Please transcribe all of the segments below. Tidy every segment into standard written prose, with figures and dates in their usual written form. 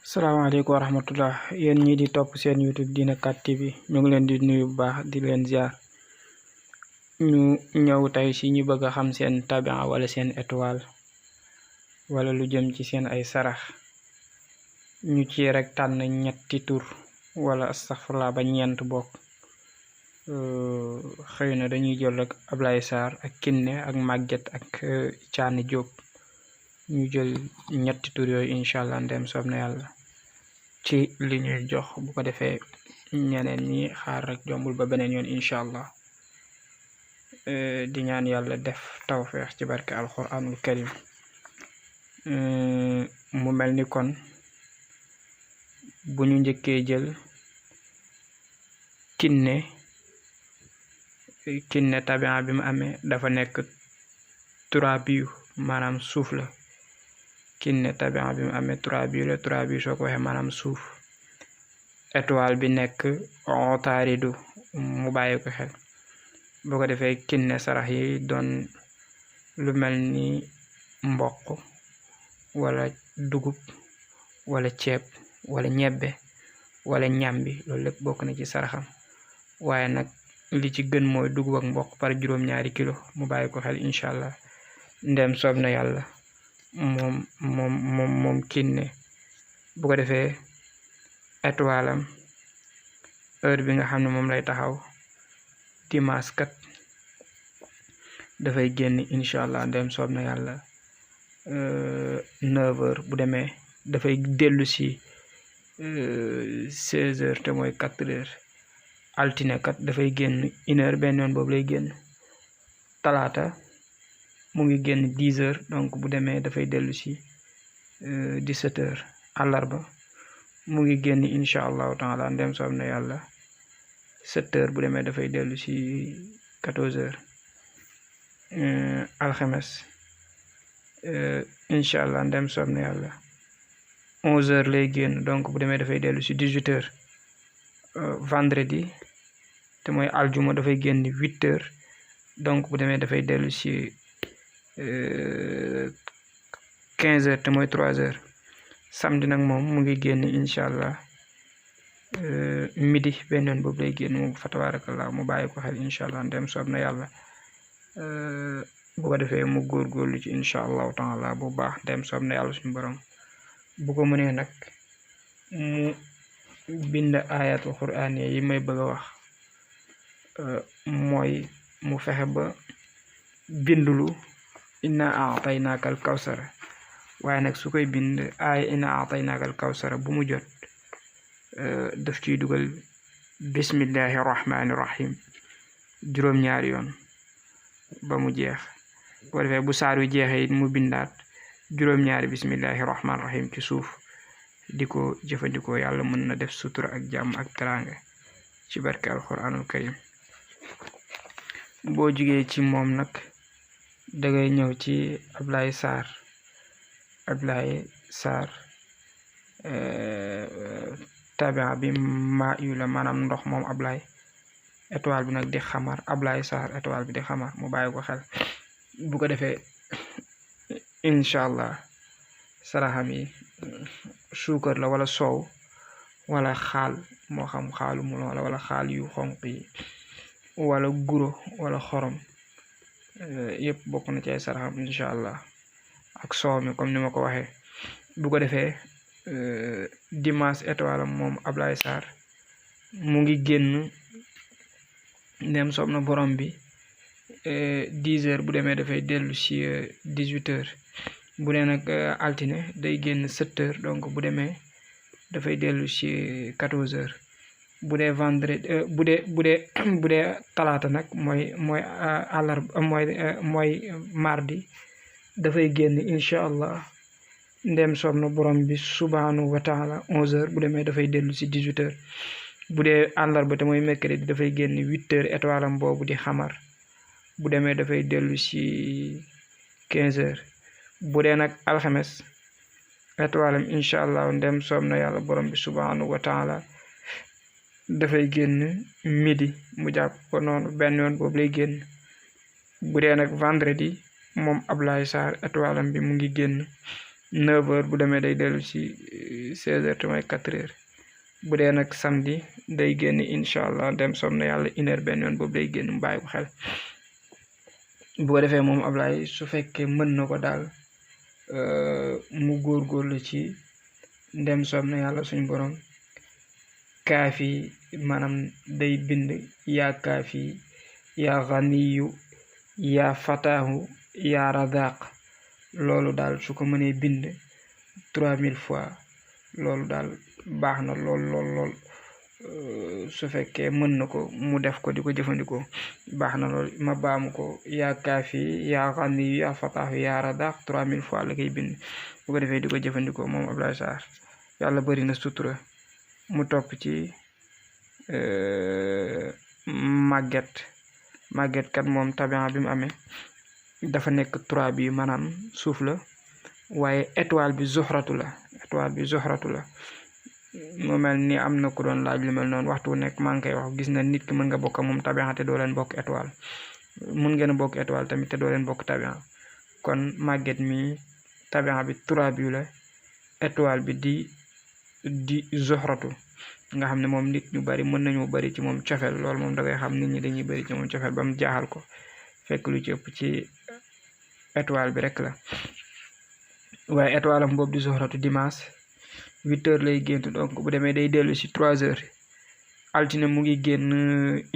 salaamaaleykum wa rahmatullah yéen ñi di topp seen YouTube Dina 4 TV ñu ngi leen di nuyu bu baax di leen ziar ñu ñëw tey ci ñu bëgg a xam seen tabian wala seen étoile wala lu jëm ci seen ay sarax ñu ci rek tànn ñetti tur wala astaghfirullah ba ñeent bokk xëy na dañuy jël rek Ablaye Sarr ak Kiné ak Maguette ak Thiané Diop ñu jël ñetti tur yooyu incha allah ndem soob na yàlla ci li ñuy jox bu ko defee ñeneen ñi xaar rek jombul ba beneen yoon incha allah di ñaan yàlla def tawfeex ci barke alquranul karim mu mel ni kon bu ñu njëkkee jël Kiné tabian bi mu amee dafa nekk turabiyu maanaam suuf la Kiné tabian bi mu amee turabiyu soo ko waxee maanaam suuf étoile bi nekk Otaaridu mu bàyyi ko xel boo ko defee Kiné sarax yi doon lu mel ni mboq wala dugub wala ceeb wala ñebbe wala ñambi loolu lépp bokk na ci saraxam waaye nag li ci gën mooy dugub ak mboq par juróom-ñaari kilo mu bàyyi ko xel incha allah ndem soob na yàlla moom Kiné bu ko defee étoile am heure bi nga xam ne moom lay taxaw dimanche kat dafay génn incha allah ndem soob na yàlla 9h bu demee dafay dellu si 16h te mooy 4h altine kat dafay génn 1h benn yoon boobu lay génn talaata mu ngi génn 10h donc bu demee dafay dellu si 17h àllarba mu ngi génn incha allahu taala ndem soob na yàlla 7h bu demee dafay dellu si 14h alxames incha allah ndem soob na yàlla 11h lay génn donc bu demee dafay dellu si 18h vendredi te mooy aljuma dafay génn 8h donc bu demee dafay dellu si 15h te mooy 3h samedi nag moom mu ngi génn incha allah midi benn yoon boobu lay génn moom fa tabarakallah mu bàyyi ko xel incha allah ndem soob na yàlla bu ko defee mu góorgóorlu ci incha allahu taala bu baax ndem soob na yàlla suñu borom bu ko mënee nag mu bind ayatul quraan yi may bëgg a wax mooy mu fexe ba bindulu inna a'taynaakal kawsara waaye nag su koy bind aaya inna a'taynaakal kawsara bu mu jot daf ciy dugal bismillahi rahmaani rahim juróom-ñaari yoon ba mu jeex bu defee bu saar wi jeexee it mu bindaat juróom-ñaari bismillahi rahmaani rahim ci suuf di ko jëfandikoo yàlla mën na def sutura ak jàmm ak teraanga ci barke alquranul karim boo jugee ci moom nag dangay ñëw ci Ablaye Sarr tabian bi maa yu la maanaam ndox moom Ablaye étoile bi nag di xamar Ablaye Sarr étoile bi di xamar mu bàyyi ko xel bu ko defee incha allah saraxam yi suukar la wala soow wala xaal moo xam xaalu mu wala xaal yu xonq yi wala guro wala xorom yëpp bokk na ci ay saraxam incha allah ak soow mi comme ni ma ko waxee bu ko defee dimanche étoile moom Ablaye Sarr mu ngi génn ndem soob na borom bi 10h bu demee dafay dellu si 18h bu dee nag altine day génn 7h donc bu demee dafay dellu si 14h bu dee vendredi bu dee talaata nag mooy àllarba mooy mardi dafay génn incha allah ndem soob na borom bi subhanahu wa taala 11h bu demee dafay dellu si 18h bu dee àllarba te mooy mercredi dafay génn 8h étoile am boobu di xamar bu demee dafay dellu si 15h bu dee nag alxames étoile am incha allah ndem soob na yàlla borom bi subhanahu wa taala dafay génn midi mu jàpp ko noonu benn yoon boobu lay génn bu dee nag vendredi moom Ablaye Sarr étoile am bi mu ngi génn 9h bu demee day dellu si 16h te mooy 4h bu dee nag samedi day génn incha allah dem som na yàlla 1h benn yoon boobu day génn mu bàyyi ko xel. bu ko defee moom Ablaye su fekkee mën na ko daal mu góorgóorlu ci ndem som na yàlla suñu borom kaafi maanaam day bind yaa kaafi yaa ganiyu yaa fataahu yaa razaq loolu daal su ko mënee bind 3000 fois loolu daal baax na lool su fekkee mën na ko mu def ko di ko jëfandikoo baax na lool. ma baamu ko yaa kaafi yaa ganiyu yaa fataahu yaa razaq 3000 fois la koy bind bu ko defee di ko jëfandikoo moom Ablaye Sarr yàlla bëri na sutura. mu topp ci màgget kat moom tabian bi mu amee dafa nekk 3 bi maanaam suuf la waaye étoile bi zuxratu la mu mel ni am na ku doon laaj lu mel noonu waxtu nekk maa ngi koy wax gis na nit ki mën nga bokk moom tabian te doo leen bokk étoile mun ngeen a bokk étoile tamit te doo leen bokk tabian kon màgget mi tabian bi 3 bi la étoile bi di zuxratu nga xam ne moom nit ñu bari mën nañu bari ci moom cofeel loolu moom da ngay xam nit ñi dañuy bari ci moom cofeel ba mu jaaxal ko fekk lu ci ëpp ci étoile bi rek la. waaye étoile am boobu di zuxratu dimanche 8h lay génn donc bu demee day dellu si 3h altine mu ngi génn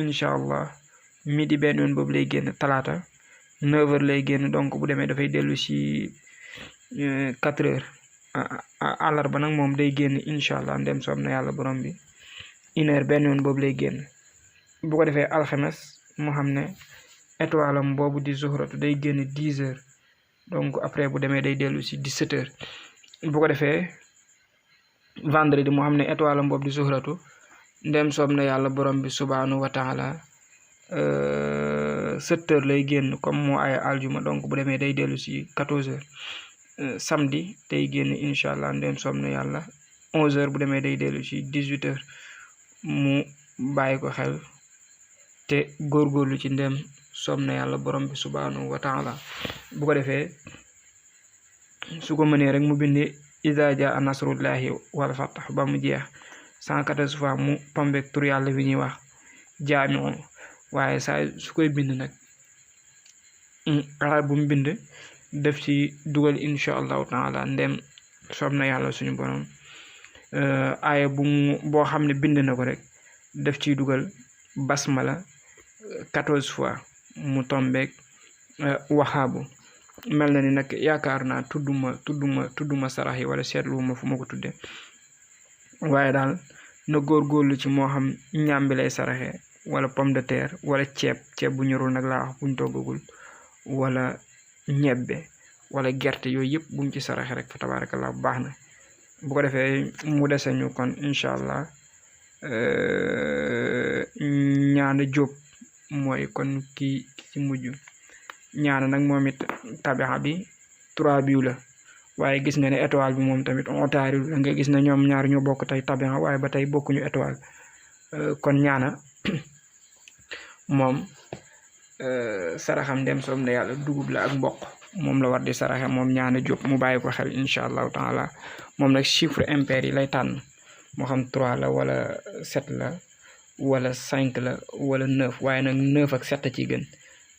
incha allah midi benn yoon boobu lay génn talaata 9h lay génn donc bu demee dafay dellu si 4h àllarba nag moom day génn incha allah ndem soob na yàlla borom bi 1h benn yoon boobu lay génn. bu ko defee alxames mu xam ne étoile am boobu di zuxratu day génn 10h donc après bu demee day dellu si 17h bu ko defee vendredi mu xam ne étoile am boobu di zuxratu ndem soob na yàlla borom bi subhanahu wa taala 7h lay génn comme moo ay aljuma donc bu demee day dellu si 14h. samedi day génn incha allah ndem soob na yàlla 11h bu demee day dellu si 18h mu bàyyi ko xel te góorgóorlu ci ndem soob na yàlla borom bi subhanahu wa taala bu ko defee su ko mënee rek mu bindi iza jaa nasrullahi wal fath ba mu jeex 114 fois mu tombeek tur yàlla bi ñuy wax jaamiu waaye saa su koy bind nag arab bu mu bind def ci dugal incha allahu taala ndem soob na yàlla suñu borom aaya boo xam ne bind na ko rek def ciy dugal basmala 14 fois mu tombeek waxaabu mel na ni nag yaakaar naa tudduma sarax yi wala seetluwuma fu ma ko tudde waaye daal na góorgóorlu ci moo xam ñaam bi lay saraxe wala pomme de terre wala ceeb bu ñorul nag laa wax buñ toggagul wala ñebbe wala gerte yooyu yëpp bu mu ci saraxe rek fa tabarakallah baax na. bu ko defee mu dese ñu kon incha allah ñaana jóob mooy kon ki ci mujj ñaana nag moom it tabixa bi 3 biw la waaye gis nga ne étoile bi moom tamit otaari la nga gis ne ñoom ñaar ñoo bokk tey tabixa waaye ba tey bokkuñu étoile kon ñaana moom saraxam dem soom na yàlla dugub la ak mboq moom la war di saraxe moom ñaana jóob mu bàyyi ko xel incha allahu taala moom nag chiffre impair yi lay tànn moo xam 3 la wala 7 la wala 5 la wala 9 waaye nag 9 ak 7 ci gën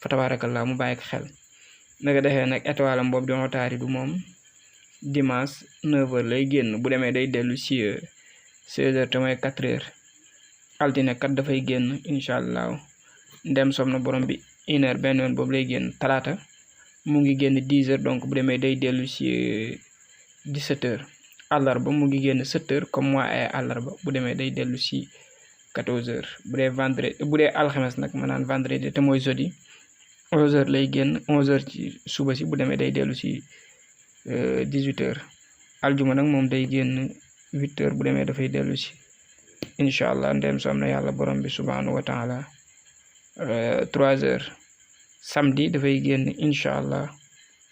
fa tabarakallah mu bàyyi ko xel naka defee nag étoile am boobu di otaari du moom dimanche 9h lay génn bu demee day dellu si 16h te mooy 4h altine kat dafay génn incha allah ndem som na borom bi 1h benn yoon boobu lay génn talaata mu ngi génn 10h donc bu demee day dellu si 17h àllarba mu ngi génn 7h comme moi ay àllarba bu demee day dellu si 14h bu dee vendredi bu dee alxames nag maanaam vendredi te mooy jeudi 11h lay génn 11h ci suba si bu demee day dellu si 18h aljuma nag moom day génn 8h bu demee dafay dellu si incha allah ndem so am na yàlla borom bi subhanahu wa taala 3h samedi dafay génn incha allah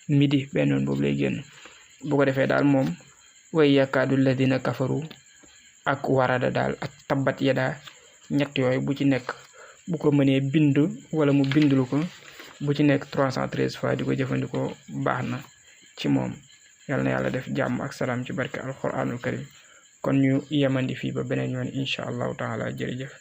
midi benn yoon boobu lay génn bu ko defee daal moom way yakaadu ladina kafaru ak warada daal ak tabbat yada ñett yooyu bu ci nekk bu ko mënee bind wala mu bindlu ko bu ci nekk 313 fois di ko jëfandikoo baax na ci moom yal na yàlla def jàmm ak salaam ci barke alquranul karim kon ñu yemandi fii ba beneen yoon incha allahu taala jërëjëf